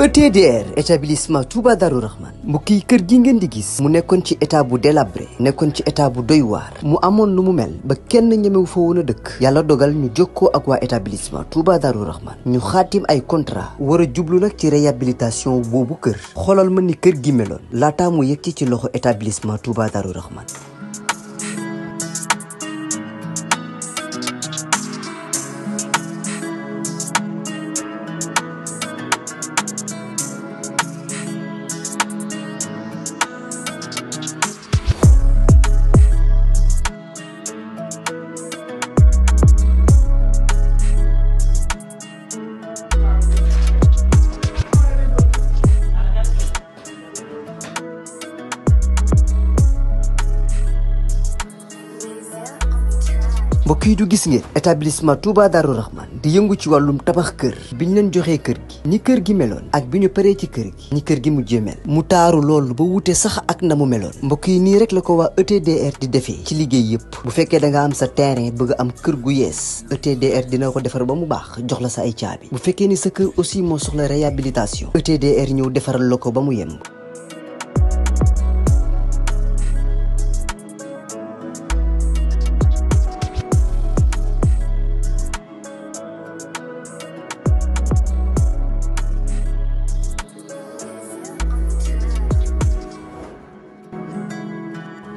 ETDR établissement Touba Darou Rahman mbokk yi kër gi ngeen di gis mu nekkoon ci état bu délabré nekkoon ci état bu doy waar mu amoon lu mu mel ba kenn ñemewu fa woon a dëkk yàlla dogal ñu jokkoo ak waa établissement Touba Darou Rahman ñu xaatim ay contrat war a jublu nag ci réhabilitation boobu kër xoolal ma ni kër gi meloon laataa mu yegg ci loxo établissement Touba Darou Rahman. mbokk yi du gis ngeen établissement Touba Darou Rahman di yëngu ci wàllum tabax kër biñ leen joxee kër gi ni kër gi meloon ak bi ñu paree ci kër gi ni kër gi mujjee mel mu taaru loolu ba wute sax ak na mu meloon mbokk yi nii rek la ko waa ETDR di defee ci liggéey yëpp bu fekkee da nga am sa terrain bëgg am kër gu yees ETDR dina ko defar ba mu baax jox la sa ay caabi bu fekkee ni sa kër aussi moo soxla réhabilitation ETDR ñëw defaral la ko ba mu yemb.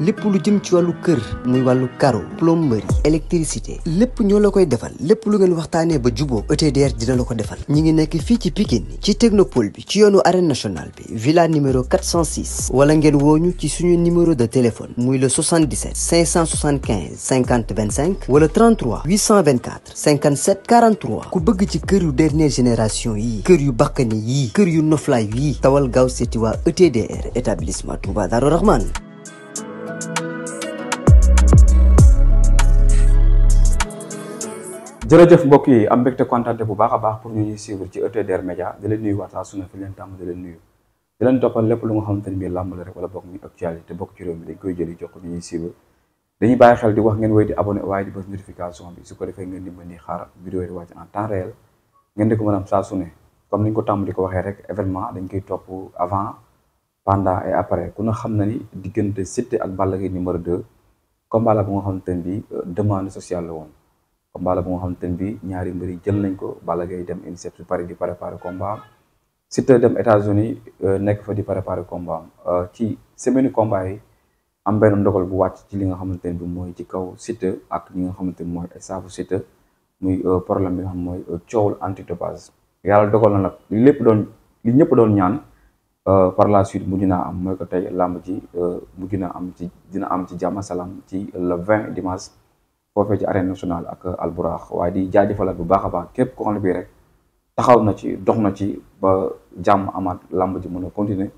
lépp lu jëm ci wàllu kër muy wàllu carreau plomberie électricité lépp ñoo la koy defal lépp lu ngeen waxtaanee ba juboo ETDR dina la ko defal ñi ngi nekk fii ci Pikine ci technopole bi ci yoonu arène nationale bi villa numéro 406 wala ngeen wooñu ci suñu numéro de téléphone muy le 77 575 50 25 wala 33 824 57 43 ku bëgg ci kër yu dernière génération yi kër yu bakkani yi kër yu noflaay yi tawal gaaw seeti waa ETDR établissement Touba Darou Rahman. jërëjëf mbokk yi am mbégte kontaan bu baax a baax pour ñu ñuy suivre ci ETDR Média di leen nuyu waxtaan su ne fi leen tàmm di leen nuyu di leen toppal lépp lu nga xamante ni bii làmb la rek wala bokk ñu actualité bokk ci réew mi dañ koy jëli jox ko ñu ñuy suivre dañuy bàyyi xel di wax ngeen woy di abonné waaye di bës notification bi su ko defee ngeen di mën di xaar vidéo yi di wàcc en temps réel ngeen di ko mën a am saa su ne comme ni ñu ko tàmm di ko waxee rek événement dañ koy topp avant pendant et après ku na xam na ni diggante Siteu ak Balla Gaye numéro 2 combat la bu nga xamante ni bii demande sociale la woon combat la bu nga xamante ne bii ñaari mbir yi jël nañ ko Balla Gaye dem INSEP Paris di préparer combat Siteu dem États-Unis nekk fa di préparer combat ci semaine combat yi am benn ndogal bu wàcc ci li nga xamante ne bi mooy ci kaw Siteu ak ñi nga xamante ni mooy saafu Siteu muy problème bi nga xam mooy coowul antidopage yàlla dogal na nag li ñëpp doon ñaan par la suite mujj naa am mooy ko tey làmb ji mujj na am ci dina am ci jàmm salaam ci le 20 dimanche foofee ci arène nationale ak Alburax waaye di jaajëfalaat bu baax a baax képp ko xam ne bii rek taxaw na ci dox na ci ba jàmm amaat làmb ji mën a continuer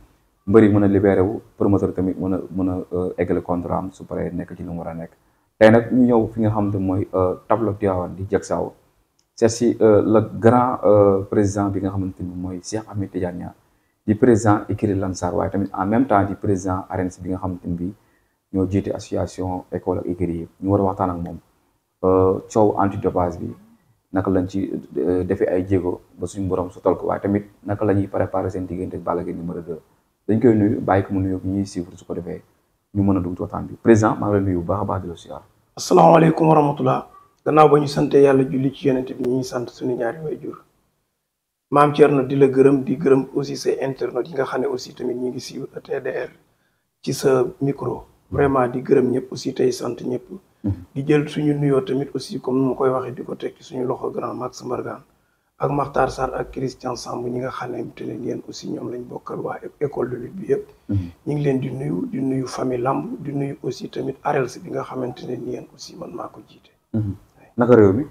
mbëri mën a libéré wu promoteur tamit mën a eggale contrat am su paree nekk ci lu mu war a nekk tey nag ñu ñëw fi nga xam ne mooy tableau Tivaouane di Diacksao c'est si le grand président bi nga xamante ni mooy Cheikh Ahmed Tidiane Niang di président écurie Lansar waaye tamit en même temps di président ARENS bi nga xamante ni bii ñoo jiite association école ak écurie yi ñu war a waxtaan ak moom coow antidopage bi naka lañ ci defee ay jéego ba suñu borom su tol ko waaye tamit naka la ñuy préparer seen diggante ak Balla Gaye numéro 2 dañ koy nuyu bàyyi ko mu nuyu ñuy suivre su ko defee ñu mën a dugg ci waxtaan bi président maa ngi lay nuyu bu baax a baax di la siyaar. asalaamaaleykum wa rahmatullah gannaaw ba ñu sante yàlla julli ci yonent bi ñuy sant suñu ñaari waajur maam Thierno di la gërëm di gërëm aussi say internautes yi nga xam ne aussi tamit ñu ngi suivre ETDR ci sa micro vraiment di gërëm ñëpp aussi tey sant ñëpp. di jël suñu nuyoo tamit aussi comme nu ma koy waxee di ko teg ci suñu loxo grand Max Mbargane ak Makhtar Sarr ak Christian Samb ñi nga xam ne te leen yéen aussi ñoom lañ bokkal waa école de lutte bi yëpp. ñu ngi leen di nuyu famille lamb di nuyu aussi tamit ARELS bi nga xamante ne yéen aussi man maa ko jiite. naka réew mi.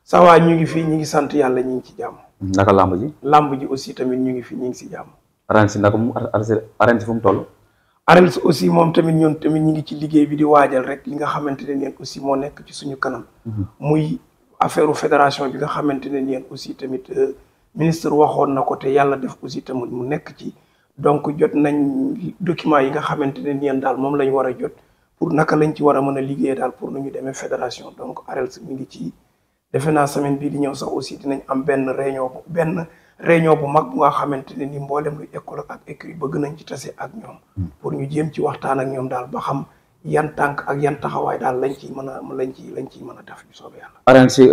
ça va ñu ngi fii ñu ngi sant yàlla ñu ngi ci jàmm. naka lamb ji. lamb ji aussi tamit ñu ngi fi ñu ngi si jàmm. ARELS naka mu ARELS fu mu toll. ARELS aussi moom tamit ñun tamit ñu ngi ci liggéey bi di waajal rek li nga xamante ne yéen aussi moo nekk ci suñu kanam. muy affaire fédération bi nga xamante ne yéen aussi tamit ministre waxoon na ko te yàlla def aussi tamit mu nekk ci. donc jot nañ document yi nga xamante ne yéen daal moom la ñu war a jot pour naka lañ ci war a mën a liggéey daal pour nu ñu demee fédération donc ARELS mi ngi ci defe naa semaine bii di ñëw sax aussi dinañ am benn réunion benn réunion bu mag bu nga xamante ne ni mboolem lu école ak écrit bëgg nañ ci tase ak ñoom pour ñu jéem ci waxtaan ak ñoom daal ba xam yan tànk ak yan taxawaay daal lañ ciy mën a def bu soobee yàlla. arène si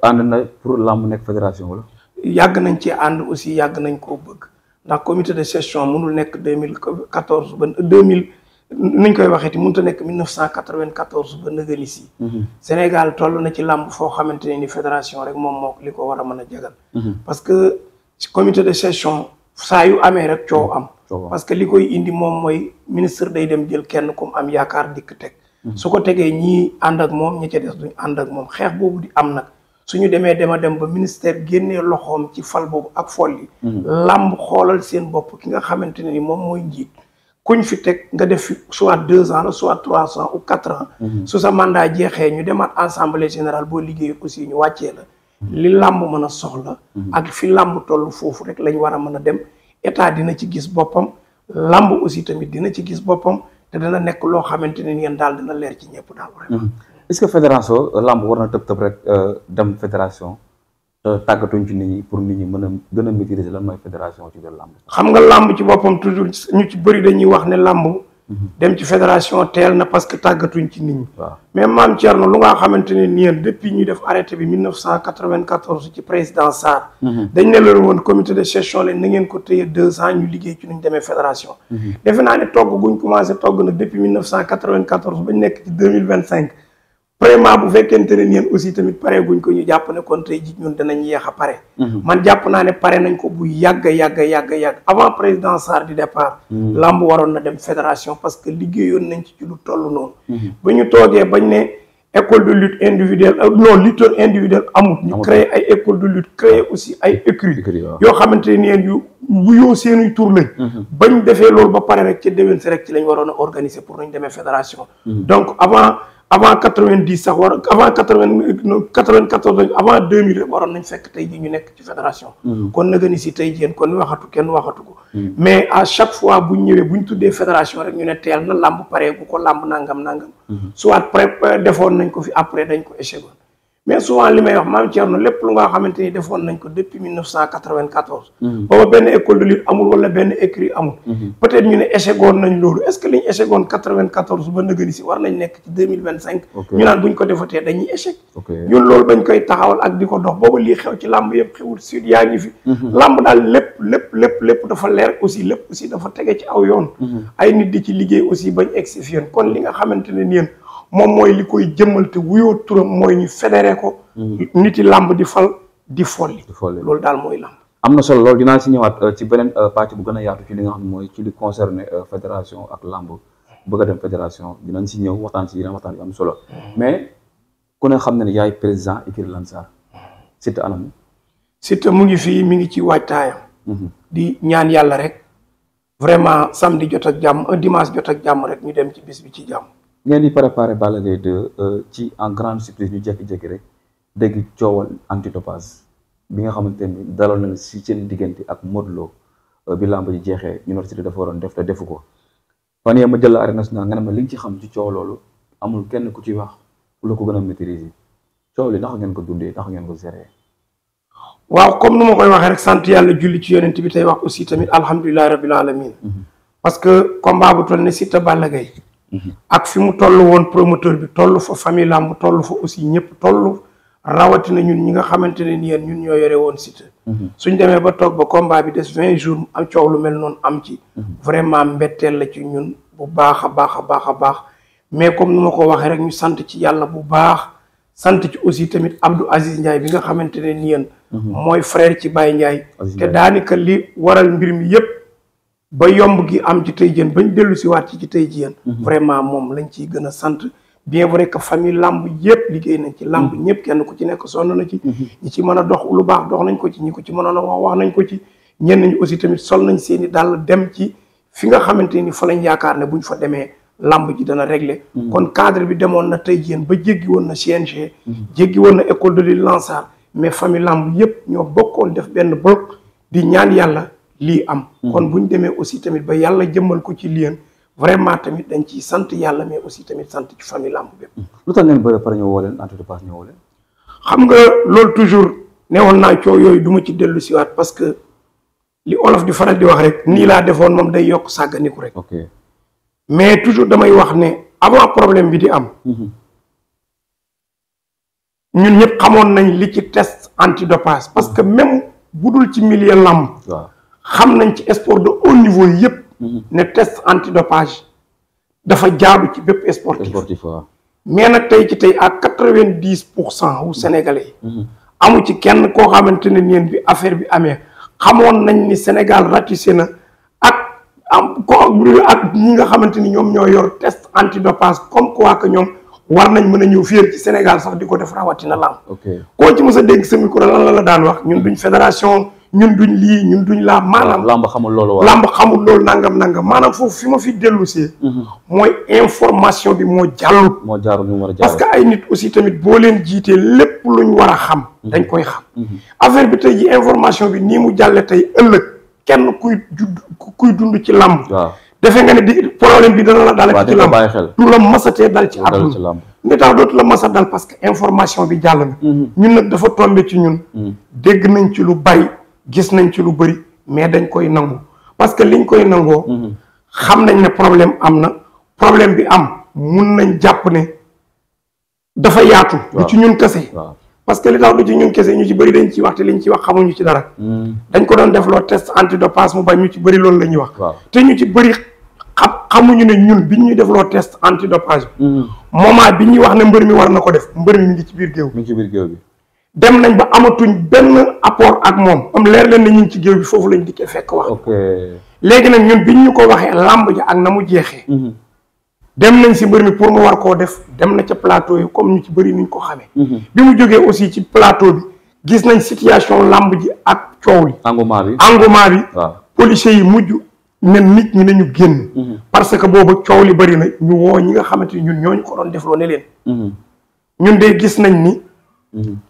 ànd na pour lamb nekk fédération wala. yàgg nañ ci ànd aussi yàgg nañ koo bëgg ndax comité de gestion mënul nekk 2014 ba 2000 nuñ koy waxeeti mënut a nekk 1994 ba nëgëni si. Sénégal toll na ci làmb foo xamante ne ni fédération rek moom moo li ko war a mën a jagal. parce que ci comité de gestion saa yu amee rek coow am. parce que li koy indi moom mooy ministre day dem jël kenn comme am yaakaar dikk teg. su ko tegee ñii ànd ak moom ñi ca des duñ ànd ak moom xeex boobu di am nag. suñu demee dem ba ministère génnee loxoom ci fal boobu ak fol yi làmb xoolal seen bopp ki nga xamante ne ni moom mooy njiit kuñ fi teg nga def fi soit 2 ans la soit 3 ans ou 4 ans su sa mandat jeexee ñu demaat assemblée générale boo liggéey aussi ñu wàccee la li làmb mën a soxla ak fi làmb toll foofu rek lañ war a mën a dem état dina ci gis boppam làmb aussi tamit dina ci gis boppam te dana nekk loo xamante ne ni daal dina leer ci ñëpp daal vraiment. est-ce que fédération lamb war na tëb rek dem fédération tàggatuñ ci nit ñi pour nit ñi mën a gën a maîtriser lan mooy fédération ci biir lamb. xam nga lamb ci boppam toujours ñu ci bëri dañuy wax ne lamb dem ci fédération teel na parce que tàggatuñ ci nit ñi. mais maam Thierno lu nga xamante ne nii depuis ñu def arrêté bi 1994 ci président Sarr. dañ ne leen woon comité de gestion leen na ngeen ko téye 2 ans ñu liggéey ci nuñ demee fédération. defe naa ne togg guñ commencé togg nag depuis 1994 bañ nekk ci 2025. vraiment bu fekkente ne ñeen aussi tamit pare guñ ko ñu jàpp ne kon tey ji ñun danañ yéex a pare. man jàpp naa ne pare nañ ko bu yàgg avant président Sarr di départ. lamb waroon na dem fédération parce que liggéeyoon nañ ci lu toll noonu. ba ñu toogee bañ ne école de lutte individuelle non lutteur individuel amul. ñu créé ay école de lutte créé aussi ay écuries yoo xamante ne yéen yu wuyoo seeni tur lañ. bañ defee loolu ba pare rek ca déwén si rek ci lañ waroon a organiser pour nañ demee fédération. donc avant 90 sax avant 94 avant 2000 rek waroon nañ fekk tey jii ñu nekk ci fédération. kon nag ni si tey jii kon kenn waxatu ko. mais à chaque fois bu ñu ñëwee bu ñu tuddee fédération rek ñu ne teel na làmb pare bu ko làmb nangam. soit defoon nañ ko fi après dañ ko échec woon. mais souvent li may wax maam Thierno lépp lu nga xamante ni defoon nañ ko depuis 1994. booba benn école de lutte amul wala benn écurie amul. peut-être ñu ne échec woon nañ loolu est-ce que li ñu échec woon 94 ba nëgëni si war nañ nekk ci 2025. ñu naan buñ ko defatee dañuy échec. ñun loolu bañ koy taxawal ak di ko dox booba lii xew ci làmb yëpp xewul sud yaa ngi fi. làmb daal lépp dafa leer aussi lépp aussi dafa tege ci aw yoon. ay nit di ci liggéey aussi bañ egsi fi yoon kon li nga xamante ne nii moom mooy li koy jëmmal te wuyoo turam mooy ñu fédéré ko. nit yi làmb di fal di folli. loolu daal mooy làmb. am na solo loolu dinaa si ñëwaat ci beneen pàcc bu gën a yaatu ci li nga xam ne mooy ci li concerné fédération ak làmb bëgg a dem fédération dinañ si ñëw waxtaan si yeneen waxtaan yu am solo mais ku ne xam na ne yaay président écurie Lansar Siteu anam. Siteu mu ngi fii mi ngi ci waajtaayam. di ñaan yàlla rek vraiment samedi jot ak jàmm dimanche jot ak jàmm rek ñu dem ci bis bi ci jàmm. ngeen di préparé Balla Gaye 2 ci en grande surprise ñu jékki-jékki rek dégg coowal antidopage bi nga xamante ni daloon na si seen diggante ak Modou Lo bi làmb ji jeexee université dafa waroon def te defu ko fan yii ma jël la arène nationale nga ne ma li nga ci xam ci coow loolu amul kenn ku ci wax ku la ko gën a maîtriser coow li ndax ngeen ko dundee ndax ngeen ko géré. waaw comme nu ma koy waxee rek sant yàlla julli ci yonent bi tey wax aussi tamit alhamdulilah rabbil alamin parce que combat bu toll ne Siteu Balla Gaye ak fi mu toll woon promoteur bi toll fa famille lamb toll fa aussi ñëpp toll rawatina ñun ñi nga xamante ne nii ñun ñoo yore woon Siteu. suñ demee ba toog ba combat bi des 20 jours am coow lu mel noonu am ci. vraiment mbetteel la ci ñun bu baax a baax mais comme ni ma ko waxee rek ñu sant ci yàlla bu baax sant ci aussi tamit Abdou Aziz Ndiaye bi nga xamante ne nii mooy frère ci Baye Ndiaye. te daanaka li waral mbir mi yëpp. ba yomb gi am ci tey jën bañ dellu si waat ci tey jën vraiment moom lañ ciy gën a sant bien vrai que famille lamb yëpp liggéey nañ ci lamb ñëpp kenn ku ci nekk sonn na ci ñi ci mën a dox lu baax dox nañ ko ci ñi ko ci mënoon a wax nañ ko ci ñenn ñi aussi tamit sol nañ seeni dàll dem ci fi nga xamante ni fa lañ yaakaar ne buñ fa demee lamb ji dana régler kon cadre bi demoon na tey jën ba jéggi woon na CNG jéggi woon na école de lutte Lansar mais famille lamb yëpp ñoo bokkoon def benn bloc di ñaan yàlla lii am kon bu ñu demee aussi tamit ba yàlla jëmmal ko ci lien vraiment tamit dañ ciy sant yàlla mais aussi tamit sant ci famille lamb bépp. lu tax ngeen bëri pare ñëwoo leen antidopage ñëwoo leen. xam nga loolu toujours newoon naa coow yooyu du ma ci dellu siwaat parce que li olof di faral di wax rek nii laa defoon moom day yokk sàgganiku rek. ok mais toujours damay wax ne avant problème bi di am. ñun ñëpp xamoon nañ li ci test antidopage parce que même bu dul ci milieu lamb. waaw xam nañ ci sport de haut niveau yëpp. ne test antidopage dafa jaadu ci bépp sportif. waaw. mais nag tey ci tey à 90% wu Sénégalais yi. amu ci kenn koo xamante ne nii bi affaire bi amee xamoon nañ ni Sénégal ratissé na ak ak ñi nga xamante ni ñoom ñoo yor test antidopage comme quoi que ñoom war nañ mën a ñëw fii ci Sénégal sax di ko def rawatina lamb. koo ci mës a dégg sa micro lan la daan wax ñun duñ fédération ñun duñ lii ñun duñ laa maanaam. lamb xamul loolu waaw lamb xamul loolu nangam maanaam foofu fi ma fi dellu see. mooy information bi moo jàllut. moo jaarul ñu war a parce que ay nit aussi tamit boo leen jiitee lépp luñ war a xam. dañ koy xam. affaire bi tey ji information bi nii mu jàlle tey ëllëg kenn kuy dund ci lamb. waaw defe nga ne di problème bi dana la dal ci lamb du la masatee dal ci àdduna li tax dootu la masa dal parce que information bi jàll na. ñun nag dafa tombé ci ñun. dégg nañ ci lu bari gis nañ ci lu bari mais dañ koy nangu parce que liñ koy nangoo. xam nañ ne problème am na problème bi am mun nañ jàpp ne dafa yaatu. du ci ñun kese. parce que li tax du ci ñun kese ñu ci bëri dañ ciy wax te liñ ciy wax xamuñu ci dara. dañ ko doon def loo test antidopage mu bañ ñu ci bëri loolu la ñuy wax. te ñu ci bëri xamuñu ne ñun bi ñuy def loo test antidopage bi. moment bi ñuy wax ne mbër mi war na ko def mbër mi ngi ci biir géew. mi ngi ci biir géew bi. dem nañ ba amatuñ benn apport ak moom am leer leen ne ñu ngi ci géew bi foofu lañ dikkee fekk wax. léegi nag ñun biñ ñu ko waxee làmb ja ak na mu jeexee. dem nañ si mbër mi pour mu war koo def dem na ca plateau yi comme ñu ci bëri niñ ko xamee. bi mu jógee aussi ci plateau bi gis nañ situation làmb ji ak coow li. engouement bi. waaw policiers yi mujj ne nit ñi nañu génn. parce que boobu coow li bëri na ñu woo ñi nga xamante ni ñun ñooñu ko doon defloo ne leen. ñun de gis nañ ni.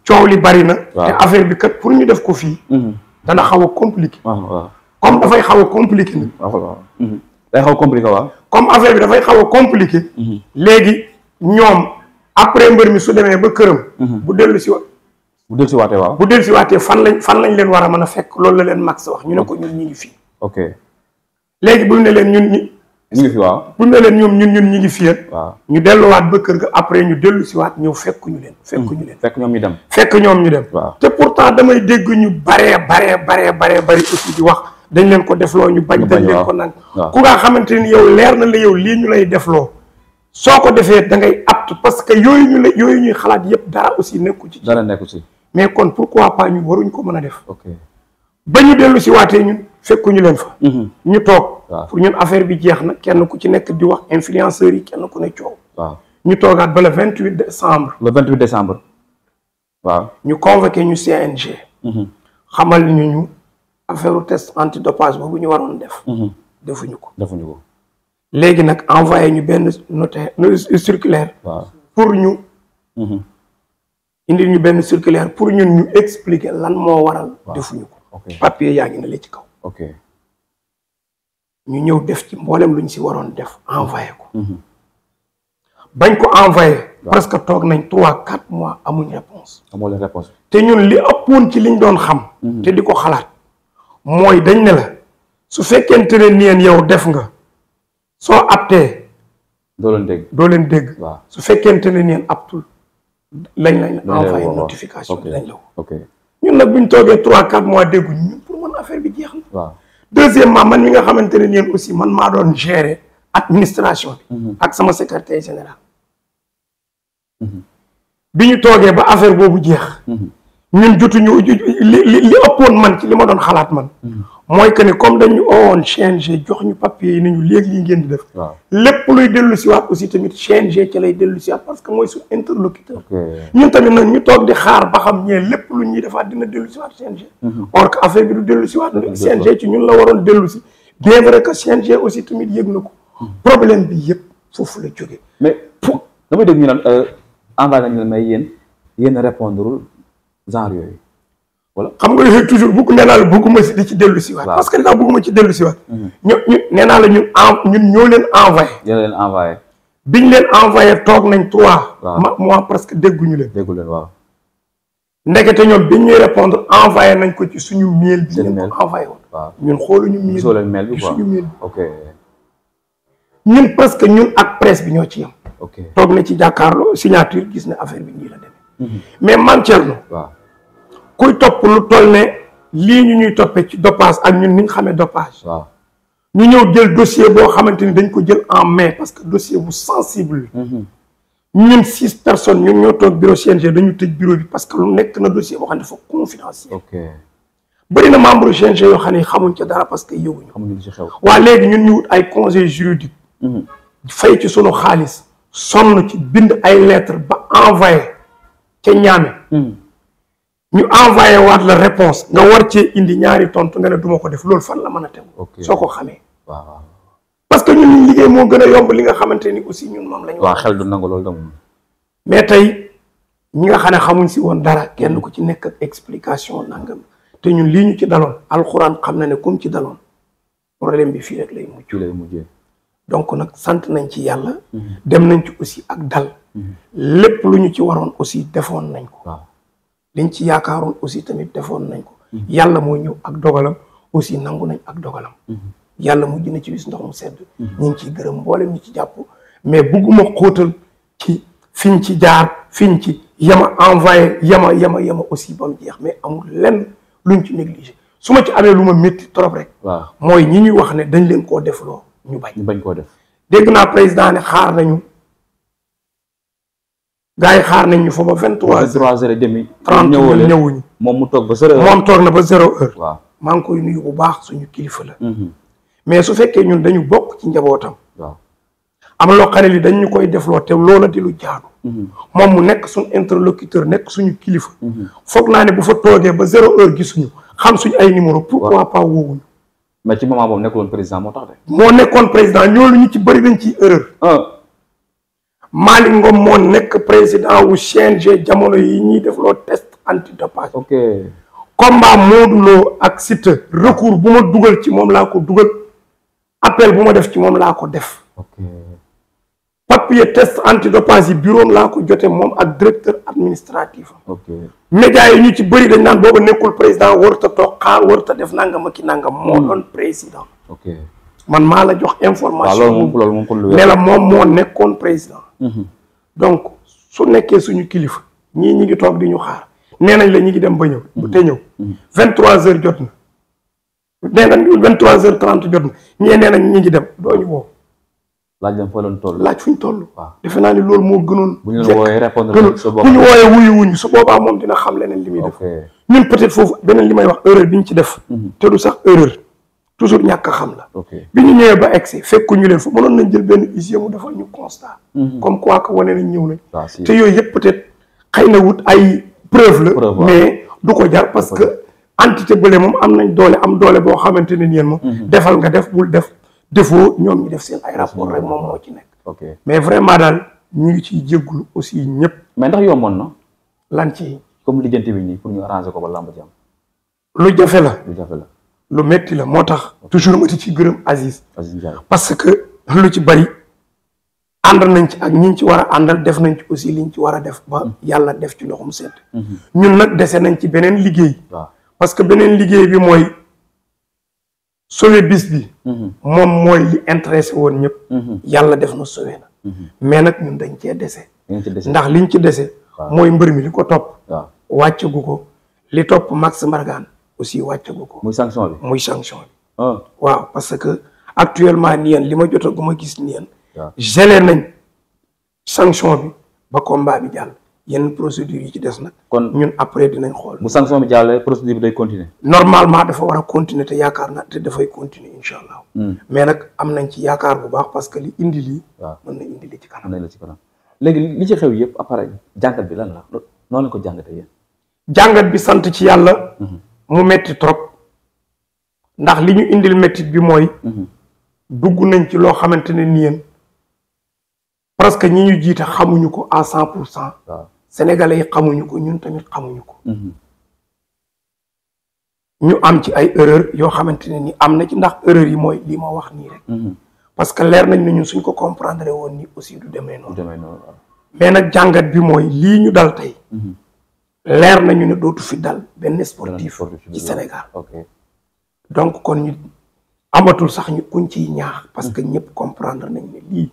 coow li bëri na. te affaire bi kat pour ñu def ko fii. dana xaw a compliqué. comme dafay xaw a compliqué nag. day xaw a compliqué waaw. comme affaire bi dafay xaw a compliqué. léegi ñoom après mbër mi su demee ba këram. bu dellu si waatee waaw. bu dellu si waatee fan lañ leen war a mën a fekk loolu la leen max wax ñu ne ko ñun ñu ngi fii. ok léegi bu ñu ne leen ñu ngi fi waaw. bu ñu ne leen ñun ñu ngi fii. waaw ñu delluwaat ba kër ga après ñu dellu si waat ñëw fekkuñu leen. fekk ñoom ñu dem. fekk ñoom ñu dem. waaw te pourtant damay dégg ñu baree aussi di wax. dañ leen ko defloo ñu bañ dañ leen ko nang ku nga xamante ni yow leer na la yow lii ñu lay defloo soo ko defee da ngay apte parce que yooyu ñuy xalaat yëpp dara aussi nekku ci mais kon pourquoi pas ñu waruñ ko mën a def ba ñu dellu si waatee ñun fekkuñu leen fa ñu toog pour ñun affaire bi jeex na kenn ku ci nekk di wax influenceurs yi kenn ku ne coow ñu toogaat ba le 28 décembre waaw ñu convoqué ñu CNG xamal ñu affaire test antidopage boobu ñu waroon def. defuñu ko. léegi nag envoyé ñu benn circulaire. pour ñu. indi ñu benn circulaire pour ñun ñu expliquer lan moo waral. defuñu ko. papier yaa ngi ne la ci kaw. ñu ñëw def ci mboolem lu ñu si waroon def envoyé ko. bañ ko envoyé. presque toog nañ 3-4 mois amuñ réponse. te ñun li ëppoon ci liñ doon xam. te di ko xalaat. mooy dañ ne la su fekkente ne neen yow def nga soo aptee doo leen dégg su fekkente ne neen aptul lañ envoyé notification bi lañ la woo ñun nag buñ toogee 3-4 mois dégguñ ñun pour man affaire bi jeex na deuxièmement man mi nga xamante ne neen aussi man maa doon gérer administration bi ak sama secrétaire général bi ñu toogee ba affaire boobu jeex ñun jotuñu li ëppoon man ci li ma doon xalaat man mooy que ni comme dañu owoon CNG jox ñu papier yi nañu léegi lii ngeen di def lépp luy dellu si waat aussi tamit CNG ci lay dellu si waat parce que mooy suñu interlocuteur ñun tamit nag ñu toog di xaar ba xam ñee lépp lu ñuy defaat dina dellu si waat CNG or que affaire bi du dellu si waat CNG ci ñun la waroon dellu si bien vrai que CNG aussi tamit yëg na ko problème bi yëpp foofu la jógee mais damay dégg ñu naan envoyé nañ la mais yéen répondre genre yooyu wala xam nga yooyu toujours bugg nee naa la bugguma si di ci dellu si waat parce que daa bugguma ci dellu si waat ñu nee naa la ñun ñoo leen envoyé biñ leen envoyé toog nañ 3 mois presque déggu leen waaw ndekete ñoom bi ñuy répondre envoyé nañ ko ci suñu mail bi ñu ko envoyé woon. waaw ñun xooluñu mail gisoo leen mail bi quoi suñu mail bi. ok ñun presque ñun ak presse bi ñoo ci yem. ok toog na ci jàkkaarloo signature gis ne affaire bi nii la demee. mais Mame Thierno. waaw kuy topp lu toll ne lii ñu ñuy toppee ci dopage ak ñun ni ñu xamee dopage. waaw ñu ñëw jël dossier boo xamante ni dañ ko jël en main parce que dossier bu sensible. ñun 6 personnes ñun ñoo toog bureau CNG dañu tëj bureau bi parce que lu nekk na dossier boo xam ne dafa confidentiel. ok bëri na membre CNG yoo xam ne xamuñ ca dara parce que yëguñu. xamuñu li ci xew. waa léegi ñun ñu wut ay conseil juridique. fay ci sunu xaalis. sonn ci bind ay lettres ba envoyé ca ñaame. ñu envoyé waat la réponse nga war cee indi ñaari tontu nga ne duma ko def loolu fan la mën a tegu. soo ko xamee. waaw parce que ñun liggéey moo gën a yomb li nga xamante ni aussi ñun moom la ñu. waaw xel du nangu loolu tam. mais tey ñi nga xam ne xamuñ si woon dara kenn ku ci nekk ak explication nangam te ñun lii ñu ci daloon alxuraan xam na ne comme ci daloon problème bi fii rek lay mujj. fii lay mujjee. donc nag sant nañ ci yàlla. dem nañ ci aussi ak dal. lépp lu ñu ci waroon aussi defoon nañ ko. waaw liñ ci yaakaaroon aussi tamit defoon nañ ko. yàlla moo ñëw ak dogalam aussi nangu nañ ak dogalam. yàlla mujj na ci wis ndox mu sedd. ñu ngi ciy gërëm mboolem ñu ci jàpp mais bugguma xóotal ci fiñ ci jaar fiñ ci yama envoyé yama aussi ba mu jeex mais amul lenn luñ ci négligé su ma ci amee lu ma métti trop rek. waaw mooy ñi ñuy wax ne dañ leen koo defloo ñu bañ. ñu bañ koo def. dégg naa président ne xaar nañu gars yi xaar nañ ñu fa ba 23h30. 30 ñëwuñu. moom mu toog ba 0h. moom toog na ba 0h. waaw maa ngi koy nuyu bu baax suñu kilifa la. mais su fekkee ñun dañu bokk ci njabootam. waaw am loo xam ne li dañ ñu koy defloo te loola di lu jaadu. moom mu nekk suñu interlocuteur nekk suñu kilifa. foog naa ne bu fa toogee ba 0h gisuñu xam suñu ay numéro pourquoi pas woowuñu. mais ci moment boobu nekkuloon président moo tax de. moo nekkoon président ñoolu ñu ci bëri dañ ciy erreur. Malick Ngom moo nekk président wu CNG jamono yi ñuy defloo test antidopage. ok combat Modou Lo ak Siteu recours bu ma dugal ci moom laa ko dugal appel bu ma def ci moom laa ko def. ok papier test antidopage yi bureau laa ko jote moom ak directeur administratif. ok médias yi ñu ci bëri dañ naan booba nekkul président warut a toog xaar warut a def nangam ak ki nangam. moo doon président. ok man maa la jox information. waaw loolu moom kon lu ne la moom moo nekkoon président. donc su nekkee suñu kilifa ñii ñi ngi toog di ñu xaar nee nañ la ñi ngi dem ba ñëw. te ñëw 23h jot na. nee nañ 23h30 jot na ñee nee nañ ñi ngi dem doo ñu woo. laaj leen fa leen toll. laaj fuñ toll. waaw defe naa ni loolu moo gënoon. bu ñu leen wooyee répondre bu ñu wooyee wuyu wuñu su boobaa moom dina xam leneen li muy def. ñun peut-être foofu beneen li may wax erreur bi ñu ci def. te du sax erreur toujours ñàkk a xam la. bi ñu ñëwee ba egsi fekkuñu leen fu mënoon nañ jël benn huissier mu defal ñu constat. comme quoi que wane nañ ñëw nañ. te yooyu yëpp peut-être xëy na wut ay preuve la. mais du ko jar parce que entité bële moom am nañ doole am doole boo xamante ne yéen moom. defal nga def bul def defoo ñoom ñu def seen ay rapport rek moom moo ci nekk. mais vraiment daal ñu ngi ciy jéggulu aussi ñëpp. mais ndax yomboon na. lan ci comme lijjanti bi nii pour ñu arranger ko ba làmb jàmm. lu jafe la. lu jafe la. lu metti la moo tax toujours ma di ci gërëm Aziz Ndiaye parce que lu ci bari ànd nañ ci ak ñi ci war a àndal def nañ ci aussi liñ ci war a def ba yàlla def ci ndoxum sedd ñun nag dese nañ ci beneen liggéey parce que beneen liggéey bi mooy sauver bis bi moom mooy li intéressé woon ñëpp yàlla def na sauver na mais nag ñun dañ cee dese ndax liñ ci dese mooy mbër mi li ko topp wàccagu ko li topp Max Mbargane aussi wàccagu ko. muy sanction bi muy sanction bi. waaw parce que actuellement nii yéen li ma jot a gu ma gis nii yéen. gelé nañ sanction bi ba combat bi jàll. yenn procédure yi ci des nag. kon ñun après dinañ xool. bu sanction bi jàllee procédure bi day continuer. normalement dafa war a continuer te yaakaar na te dafay continuer incha allah. mais nag am nañ ci yaakaar bu baax parce que li indi lii. waaw mën na indi li ci kanam. mën na la ci kanam léegi li ci xew yëpp après jàngat bi lan la noonu la ko jàngatee yéen. jàngat bi sant ci yàlla. mu metti trop ndax li ñu indil mettit bi mooy dugg nañ ci loo xamante ne nii yéen presque ñi ñu jiite xamuñu ko à 100%. sénégalais yi xamuñu ko ñun tamit xamuñu ko. ñu am ci ay erreur yoo xamante ne ni am na ci ndax erreur yi mooy lii ma wax nii rek. parce que leer nañ ne ñun suñ ko comprendre woon ni aussi du demee noonu. mais nag jàngat bi mooy lii ñu dal tey. leer nañu ne dootu fi dal benn sportif ci Sénégal. donc kon ñu amatul sax ñu kuñ ciy ñaax parce que ñëpp comprendre nañ ne lii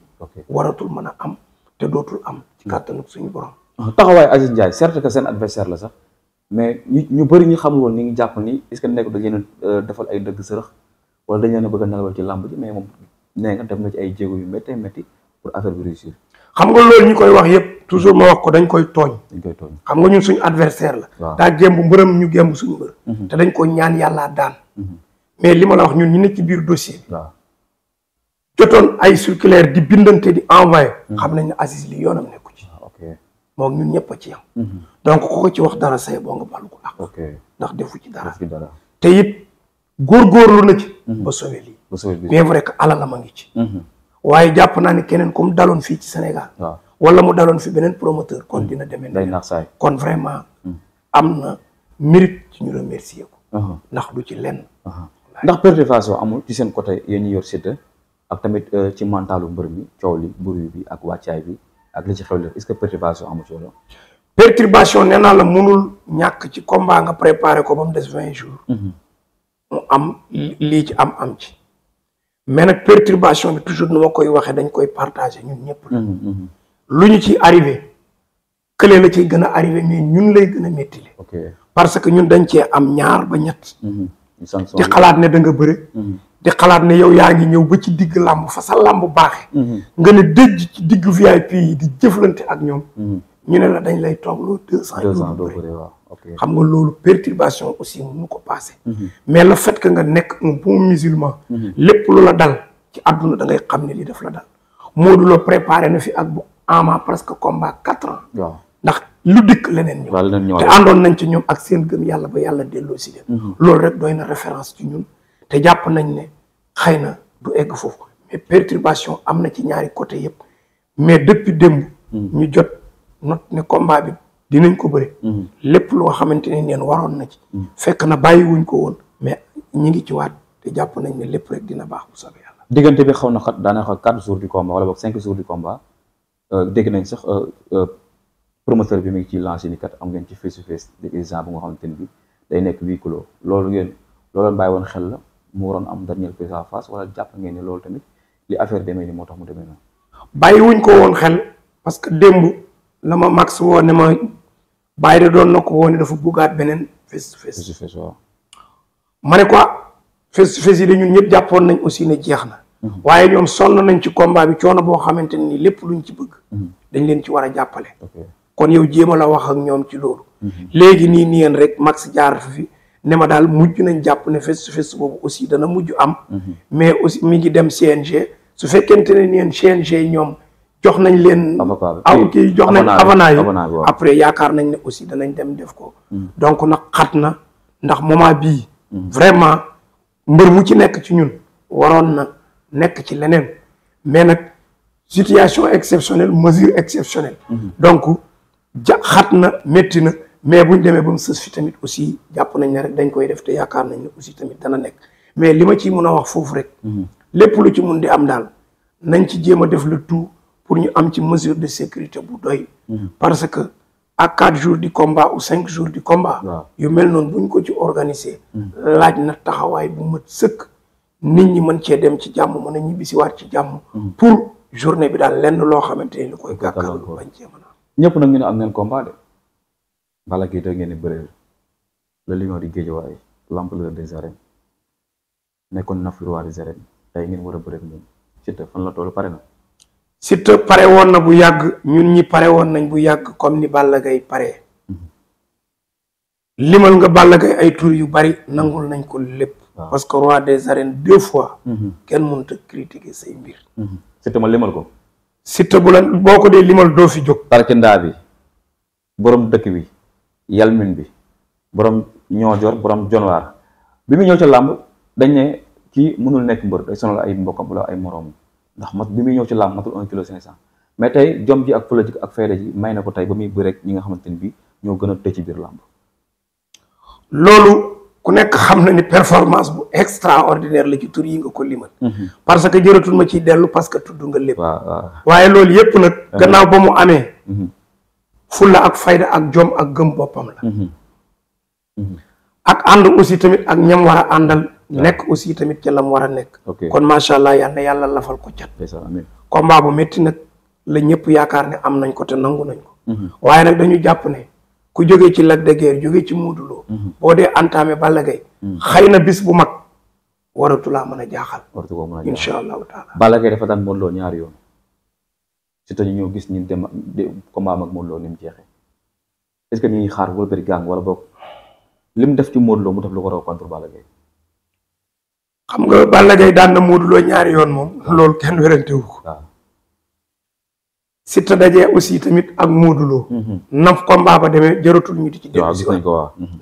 waratul mën a am te dootul am ci kàttanu suñu borom. taxawaay Aziz Ndiaye certes que seen adversaire la sax mais ñu bëri ñu xamul woon ni ngi jàpp ni est-ce que nekk dañ leen a defal ay dëgg sërëx wala dañ leen a bëgg a nelawal ci làmb ji mais moom nee nga def na ci ay jéego yu métti métti pour affaire bi réussir. xam nga loolu ñu koy wax yëpp toujours ma wax ko dañ koy tooñ. xam nga ñun suñu adversaire la. waaw daa gémb mbërëm ñu gémb suñu mbër. te dañ ko ñaan yàllaa daan. mais li ma la wax ñun ñu nekk ci biir dossier bi. waaw jotoon ay circulaire di bindante di envoyé. xam nañ ne Aziz li yoonam nekku ci. moom ñun ñëpp a ci yam. donc ku ko ci wax dara say boo nga balu ko ak. ndax defu ci dara. te it góorgóorlu na ci. ba sauvé lii. bien vrai que alal la ma ngi ci. waaye jàpp naa ne keneen comme daloon fii ci Sénégal. wala mu daloon fi beneen promoteur kon dina demee. day nax saay kon vraiment am na mérite ci ñu remercier ko. ndax du ci lenn. ndax perturbation amul ci seen côté yéen ñi yor Siteu ak tamit ci mentalu mbër mi coow li bruit bi ak wàccaay bi ak li ci xew lépp est-ce que perturbation amul ci loolu. perturbation nee naa la mënul ñàkk ci combat nga préparé ko ba mu des 20 jours. mu am lii ci am ci. mais nag perturbation bi toujours nu ma koy waxee dañ koy partager ñun ñëpp la. lu ñu ci arrivé kële la ciy gën a arrivé mais ñun lay gën a méttile. parce que ñun dañ cee am ñaar ba ñett. di xalaat ne da nga bëre. di xalaat ne yow yaa ngi ñëw ba ci digg làmb fa sa làmb baaxee. nga ne dëj ci digg VIP yi di jëflante ak ñoom. ñu ne la dañ lay toog loolu 200 jours doo bëre. xam nga loolu perturbation aussi mënu ko passé. mais le fait que nga nekk un bon musulman. lépp lu la dal ci àdduna da ngay xam ne lii daf la dal. Modou Lo préparé na fi ak bu Ama presque combat 4 ans. ndax lu dikk leneen ñëw. te àndoon nañ ci ñoom ak seen gëm yàlla ba yàlla delloo si leen. loolu rek doy na référence ci ñun. te jàpp nañ ne xëy na du egg foofu mais perturbation am na ci ñaari côté yëpp mais depuis démb. ñu jot not ne combat bi dinañ ko bëri. lépp loo xamante ne neen waroon na ci. fekk na bàyyiwuñ ko woon mais ñi ngi ci waat te jàpp nañ ne lépp rek dina baax bu soobee yàlla. diggante bi xaw na xat daanaka 4 jours du combat wala boog 5 jours du combat dégg nañ sax promoteur bi mu ngi ciy lancé ni kat am ngeen ci face to face de exemple bu nga xamante ni bi day nekk 8 kilos loolu ngeen loolu bàyyi woon xel la mu waroon am dernier face à face wala jàpp ngeen ni loolu tamit li affaire demee ni moo tax mu demee noonu. bàyyiwuñ ko woon xel parce que démb la ma max woo ne ma bàyyi de doon na ko woon ne dafa buggaat beneen face to face. waaw. ma ne quoi face to face yi de ñun ñëpp jàppoon nañ aussi ne jeex na. waaye ñoom sonn nañ ci combat bi coono boo xamante ni lépp luñ ci bëgg. dañ leen ci war a jàppale. kon yow jéem a la wax ak ñoom ci loolu. léegi nii yéen rek max jaar fi ne ma daal mujj nañ jàpp ne face to face boobu aussi dana mujj am. mais aussi mi ngi dem CNG su fekkente ne yéen CNG ñoom jox nañ leen. kii jox nañ avanaa yi après yaakaar nañ ne aussi danañ dem def ko. donc nag xat na ndax moment bii. vraiment mbër mu ci nekk ci ñun waroon na nekk ci leneen mais nag situation exceptionnelle mesure exceptionnelle. donc xat na métti na mais buñ demee ba mu sës fi tamit aussi jàpp nañ ne rek dañ koy def te yaakaar nañ ne aussi tamit dana nekk mais li ma ciy mun a wax foofu rek. lépp lu ci mun di am daal nañ ci jéem a def le tout pour ñu am ci mesure de sécurité bu doy. parce que à 4 jours du combat ou 5 jours du combat. yu mel noonu buñ ko ci organiser. laaj na taxawaay bu mat sëkk nit ñi mën cee dem ci jàmm mën a ñibbisiwaat ci jàmm. pour journée bi daal lenn loo xamante ni lu koy gàkkal bañ cee mën a. ñëpp nag ñu ne am ngeen combat de Balla Gaye da ngeen di bëreel le lion di Guédiawaye l'empereur des arènes nekkoon na fi roi des arènes tey ngeen war a bëreel moom Siteu fan la toll pare na. Siteu pare woon na bu yàgg ñun ñi pare woon nañ bu yàgg comme ni Balla Gaye pare. limal nga Balla Gaye ay tur yu bari nangul nañ ko lépp. parce que roi des arènes 2 fois. kenn mënut a critiquer say mbir. Siteu ma limal ko. Siteu bu la boo ko dee limal doo fi jóg. Tarkindaa bi borom dëkk bi yalmin bi borom ñoojoor borom jonwaar bi mu ñëw ca làmb dañ ne kii mënul nekk mbër day sonal ay mbokkam wala ay moroom ndax mat bi muy ñëw ci làmb matul 1 kilo 500 mais tey jom ji ak politique ak fayda ji may na ko tey ba muy bëre rek ñi nga xamante ni bii ñoo gën a tëj ci biir làmb. loolu ku nekk xam na ni performance bu extraordinaire la ci tur yi nga ko limal. parce que jëratul ma ciy dellu parce que tudd nga lépp. waaye loolu yëpp nag. gannaaw ba mu amee. fulla ak fayda ak jom ak gëm boppam la ak ànd aussi tamit ak ñam war a àndal nekk aussi tamit ca lam war a nekk kon macha allah yal na yàlla lafal ko cat combat bu métti nag la ñëpp yaakaar ne am nañ ko te nangu nañ ko waaye nag dañu jàpp ne ku jógee ci Lac de Guiers jógee ci Modou Lo boo dee entamé Balla Gaye xëy na bis bu mag waratulaa mën a jaaxal insha allahu taala Balla Gaye dafa daan Modou Lo ñaari yoon surtout ñu ñëw gis ñi dem combat ak Modou Lo ni mu jeexee est-ce que ñu ngi xaar wala bëri gang wala boog lim def ci Modou Lo mu def lu ko raw contre Balla Gaye xam nga Balla Gaye daan na Modou Lo ñaari yoon moom loolu kenn wérante wu ko Siteu dajee aussi tamit ak Modou Lo naf combat ba demee jëratul ñu di ci dellu si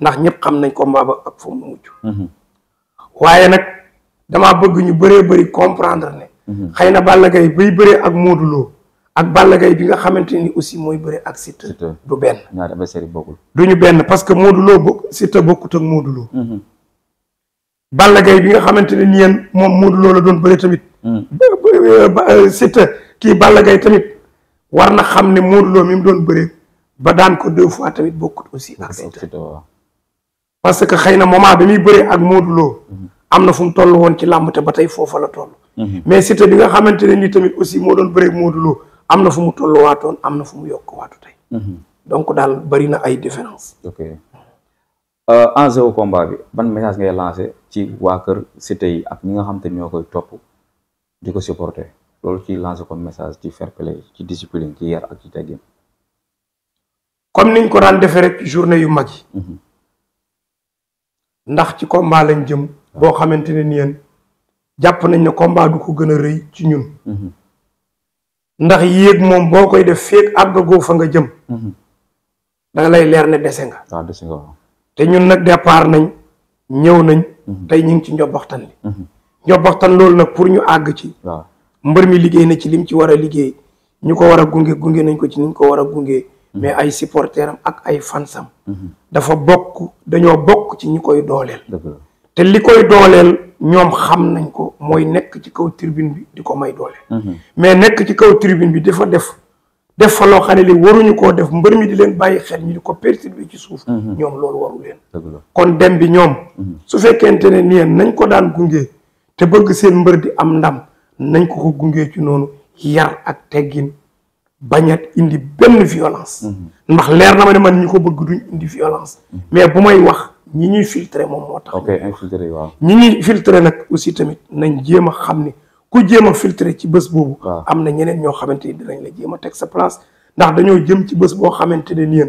ndax ñëpp xam nañ combat ba ak fu mu mujj waaye nag damaa bëgg ñu bëree bëri comprendre ne xëy na Balla Gaye bay bëree ak Modou Lo ak Balla Gaye bi nga xamante ni aussi mooy bëree ak Siteu du benn ñaari adversaire bokkul duñu benn parce que Modou Lo Siteu bokkut ak Modou Lo Balla Gaye bi nga xamante ne ni yéen moom Modou Lo la doon bëri tamit Siteu kii Balla Gaye tamit war na xam ne Modou Lo mi mu doon bëree ba daan ko 2 fois tamit bokkut aussi ak Siteu parce que xëy na moment bi muy bëree ak Modou Lo am na fu mu toll woon ci làmb te ba tey foofa la toll mais Siteu bi nga xamante ne ni tamit aussi moo doon bëree ak Modou Lo am na fu mu toll waatoon am na fu mu yokk waatu tey donc daal bari na ay différence enjeu combat bi ban message ngay lancé ci waa kër Siteu yi ak ñi nga xam te ñoo koy topp di ko supporter loolu ci lancé comme message ci fair play ci discipline ci yar ak ci teggin comme niñ ko daan defee rek journée yu mag yi ndax ci combat lañ jëm boo xamante ne nii jàpp nañ ne combat du ko gën a rëy ci ñun ndax yéeg moom boo koy def féeg àggagoo fa nga jëm danga lay leer ne dese nga te ñun nag départ nañ ñëw nañ tey ñu ngi ci njobbaxtan li njobbaxtan loolu nag pour ñu àgg ci mbër mi liggéey na ci lim ci war a liggéey ñu ko war a gunge nañ ko ci niñ ko war a gunge mais ay supporteram ak ay fansam dafa dañoo bokk ci ñi koy dooleel te li koy dooleel ñoom xam nañ ko mooy nekk ci kaw tribune bi di ko may dooleel mais nekk ci kaw tribune bi dafa def fa loo xam ne li waruñu koo def mbër mi di leen bàyyi xel ñu di ko perturber ci suuf ñoom loolu waru leen kon dem bi ñoom su fekkente ne nii nañ ko daan gunge te bëgg seen mbër di am ndam nañ ko gunge ci noonu yar ak teggin bañ a indi benn violence ndax leer na ma ne man ñi ko bëgg duñ indi violence mais bu may wax ñi ñuy filtré moom moo tax ñi ñuy filtré nag aussi tamit nañ jéem a xam ne ku jéem a filtré ci bés boobu am na ñeneen ñoo xamante ni dinañ la jéem a teg sa place ndax dañoo jëm ci bés boo xamante ne nii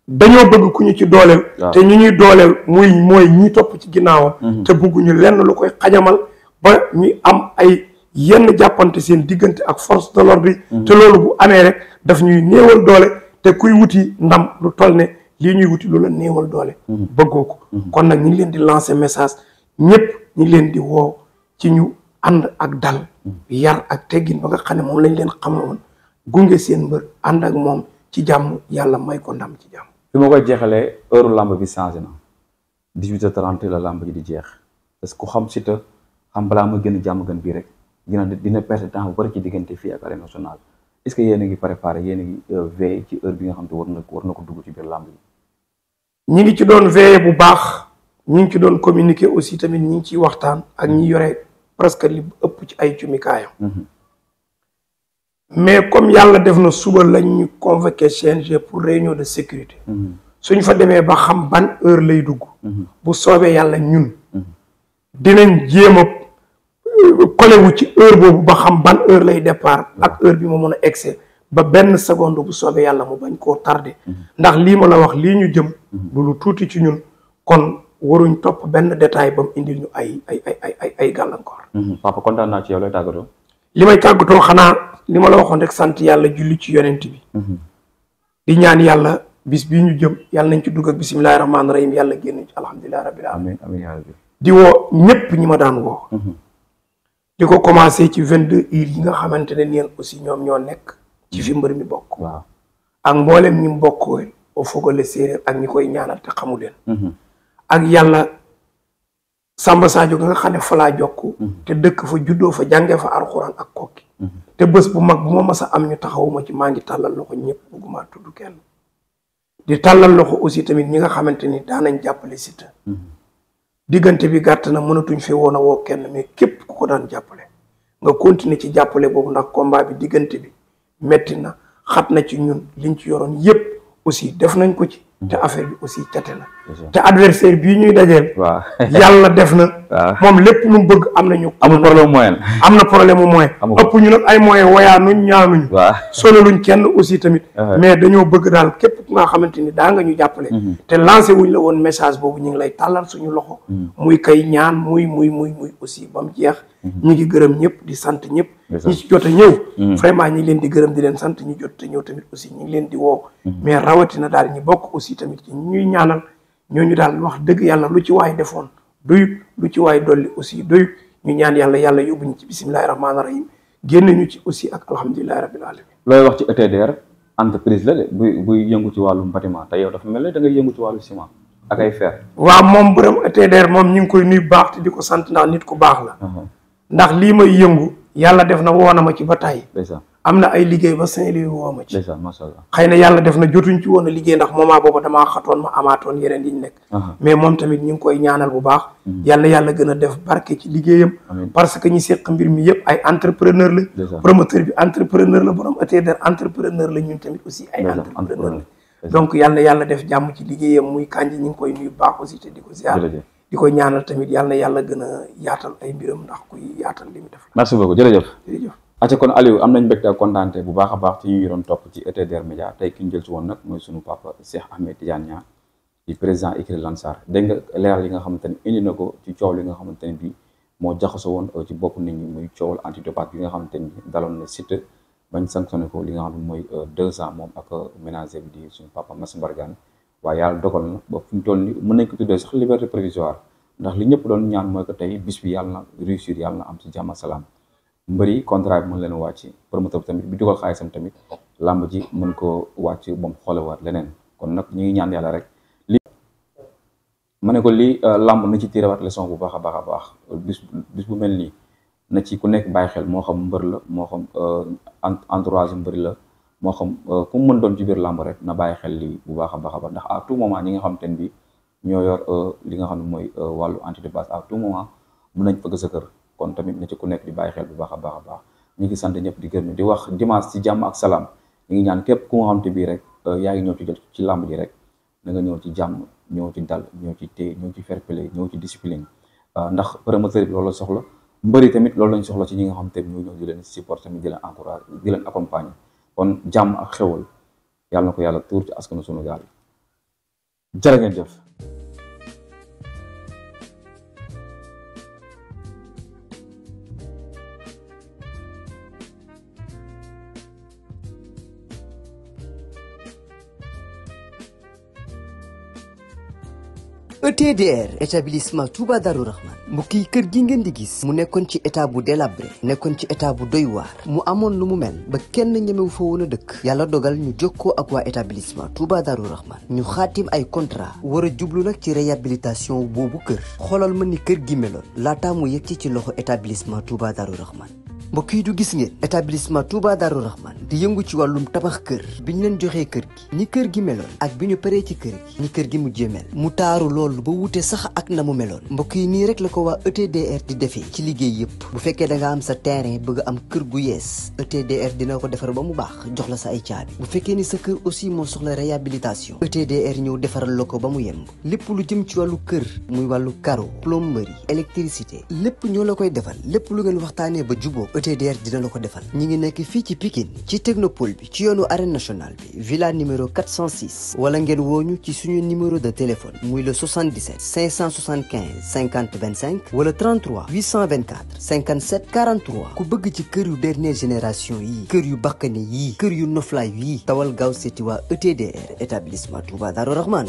dañoo bëgg ku ñu ci dooleel te ñu ñuy dooleel mooy ñi topp ci ginnaawam te bëgguñu lenn lu koy xajamal ba ñuy am ay yenn jàppante seen diggante ak force de l'ordre bi te loolu bu amee rek daf ñuy néewal doole te kuy wuti ndam lu toll ne lii ñuy wuti lu la néewal doole bëggoo ko kon nag ñi ngi leen di lancer message ñëpp ñi ngi leen di woo ci ñu ànd ak dal yar ak teggin ba nga xam ne moom lañ leen xamoon gunge seen mbër ànd ak moom ci jàmm yàlla may ko ndam ci jàmm fi ma koy jeexalee heure lamb bi changé na 18h30 la lamb ji di jeex parce que ku xam Siteu xam balaa ma gën a jàmm gën bii rek dina perdre temps bu bari ci diggante fii ak arène nationale est-ce que yéen a ngi préparé yéen a ngi veillé ci heure bi nga xam te war na ko dugg ci biir lamb yi ñi ngi ci doon veillé bu baax ñi ngi ci doon communiquer aussi tamit ñi ngi ciy waxtaan ak ñi yore presque li ëpp ci ay cumikaayam mais comme yàlla def na suba lañ ñu convoqué CNG pour réunion de sécurité suñ fa demee ba xam ban heure lay dugg bu soobee yàlla ñun dinañ jéem a kolewu ci heure boobu ba xam ban heure lay départ ak heure bi ma mën a excès ba benn seconde bu soobee yàlla mu bañ koo tardé ndax lii ma la wax lii ñu jëm du lu tuuti ci ñun kon waruñ topp benn détail ba mu indil ñu ay gàllankoor. Papa kontaan naa ci yow lay tàggatoo. li may tàggatoo xanaa li ma la waxoon rek sant yàlla julli ci yonent bi. di ñaan yàlla bis bii ñu jëm yàlla nañ ci dugg ak bisimilahi rahmaani rahim yàlla génn ci alhamdulilah rabbil alamin. amiin yaa rabbi. di woo ñëpp ñi ma daan woo. di ko commencé ci 22 îles yi nga xamante ne nii aussi ñoom ñoo nekk ci fi mbër mi bokk. waaw ak mboolem ñi mu bokkoo au fogole séeréer ak ñi koy ñaanal te xamu leen. ak yàlla Samba Sadio nga xam ne fa laa jokk te dëkk fa juddoo fa jàngee fa alxuraan ak kokki te bés bu mag bu ma mas a am ñu taxawuma ci maa ngi tàllal loxo ñëpp bëgguma tudd kenn di tàllal loxo aussi tamit ñi nga xamante ni daanañ jàppale Siteu diggante bi gàtt na mënatuñ fi woon a woo kenn mais képp ku ko daan jàppale nga continuer ci jàppale boobu ndax combat bi diggante bi metti na xat na ci ñun liñ ci yoroon yépp aussi def nañ ko ci te affaire bi aussi cate na te adversaire bii ñuy dajeel yàlla def na moom lépp lu mu bëgg am nañu amul problème moyen am na problème mu moyen ëpp ñu nag ay moyen wayaanuñ ñaanuñ sonaluñ kenn aussi tamit mais dañoo bëgg daal képp ku nga xamante ni daa nga ñu jàppale te lancé wuñ la woon message boobu ñu ngi lay tàllal suñu loxo muy kay ñaan muy aussi ba mu jeex ñu ngi gërëm ñëpp di sant ñëpp ñi ci jot a ñëw vraiment ñi ngi leen di gërëm di leen sant ñi jot a ñëw tamit aussi ñi ngi leen di woo mais rawatina daal ñi bokk aussi tamit ci ñuy ñaanal ñooñu daal wax dëgg yàlla lu ci waay defoon doyut lu ci waay dolli aussi doyut ñu ñaan yàlla yóbbuñu ci bisimilahi rahmaani rahim génn ñu ci aussi ak alhamdulilahi rabbil alamin looy wax ci ETDR entreprise la de buy yëngu ci wàllum bâtiment te yow dafa mel ne da ngay yëngu ci wàllu ciment ak ay fer waaw moom borom ETDR moom ñu ngi koy nuy baax te di ko sant ndax nit ku baax la ndax lii may yëngu yàlla def na woo na ma ci ba tàyyi am na ay liggéey ba Saint-Louis woo ma ci xëy na yàlla def na jotuñ ci woon a liggéey ndax moment boobu damaa xatoon ma amaatoon yeneen yi ñu nekk mais moom tamit ñu ngi koy ñaanal bu baax yàlla gën a def barke ci liggéeyam parce que ñi seq mbir mi yëpp ay entrepreneur la promoteur bi entrepreneur la borom ETDR entrepreneur la ñun tamit aussi ay entrepreneur la donc yàlla def jàmm ci liggéeyam muy Kandji ñu ngi koy nuyu baax aussi te di ko ziar di koy ñaanal tamit yàlla gën a yaatal ay mbiram ndax kuy yaatal li mu def la merci beaucoup jërëjëf acca kon Aliou am nañ mbégte ak kontaante bu baax a baax ci ñu doon topp ci ETDR Média tey ki ñu jël si woon nag mooy sunu papa Cheikh Ahmed Tidiane Niang di président écurie Lansar dégg nga leeral yi nga xamante ni indi na ko ci coow li nga xamante ne bi moo jaxasoo woon ci bopp nit ñi muy coowal antidopage bi nga xamante ni daloon na Siteu bañ sanctionné ko li nga xam ne mooy 2 ans moom ak ménager bi di suñu papa Mass Mbargane waaye yàlla dogal na ba fu ñu toll ni mën nañ ko tuddee sax liberté provisoire ndax li ñëpp doon ñaan mooy que tey bis bi yàlla na réussir yàlla na am ci jàmm salaam mbëri contrat bi mën leen wàcc promoteur bi tamit bi dugal xaalisam tamit làmb ji mën ko wàcc moom xoolewaat leneen kon nag ñu ngi ñaan yàlla rek li ma ne ko lii làmb na ci tiirawaat leçon bu baax a baax bis bu mel nii na ci ku nekk bàyyi xel moo xam mbër la moo xam entourage mbëri la moo xam ku mu mën doon ci biir làmb rek na bàyyi xel lii bu baax a baax ndax à tout moment ñi nga xam te ne bi ñoo yor li nga xam ne mooy wàllu antidopage à tout moment mën nañ fëgg sa kër kon tamit na ci ku nekk di bàyyi xel bu baax a baax ñu ngi sant ñëpp di gërëm di wax dimanche ci jàmm ak salaam ñu ngi ñaan képp ku nga xam te bii rek yaa ngi ñëw ci jot ci làmb ji rek na nga ñëw ci jàmm ñëw ci dal ñëw ci téye ñëw ci fair play ñëw ci discipline ndax promoteur bi loolu la soxla mbëri tamit loolu lañ soxla ci ñi nga xam te ñoo ñëw di leen support tamit di leen encourage di leen accompagner kon jàmm ak xewal yàlla na ko yàlla tuur ci askanu sunu gaal jërë ngeen jëf. ETDR établissement Touba Darou Rahman mbokk yi kër gi ngeen di gis mu nekkoon ci état bu délabré nekkoon ci état bu doy waar mu amoon lu mu mel ba kenn ñemewu fa woon a dëkk yàlla dogal ñu jokkoo ak waa établissement Touba Darou Rahman ñu xaatim ay contrat war a jublu nag ci réhabilitation boobu kër xoolal ma ni kër gi meloon laataa mu yegg ci loxo établissement Touba Darou Rahman mbokk yi du gis ngeen établissement Touba Darou Rahman di yëngu ci wàllum tabax kër bi ñu leen joxee kër gi ni kër gi meloon ak bi ñu paree ci kër gi ni kër gi mujjee mel mu taaru loolu ba wute sax ak na mu meloon mbokk yi nii rek la ko waa ETDR di defee ci liggéey yëpp bu fekkee da nga am sa terrain bëgg am kër gu yees ETDR dina ko defar ba mu baax jox la sa ay caabi bu fekkee ni sa kër aussi moo soxla réhabilitation ETDR ñëw defaral la ko ba mu yemb lépp lu jëm ci wàllu kër muy wàllu carreau plomberie électricité lépp ñoo la koy defal lépp lu ngeen waxtaanee ba juboo ETDR dina la ko defal ñi ngi nekk fii ci Pikine ci technopole bi ci yoonu arène nationale bi villa numéro 406 wala ngeen wooñu ci suñu numéro de téléphone muy le 77 575 50 25 wala 33 824 57 43 ku bëgg ci kër yu dernière génération yi kër yu bakkane yi kër yu noflaay yi tawal gaaw seeti waa ETDR établissement Touba Darou Rahman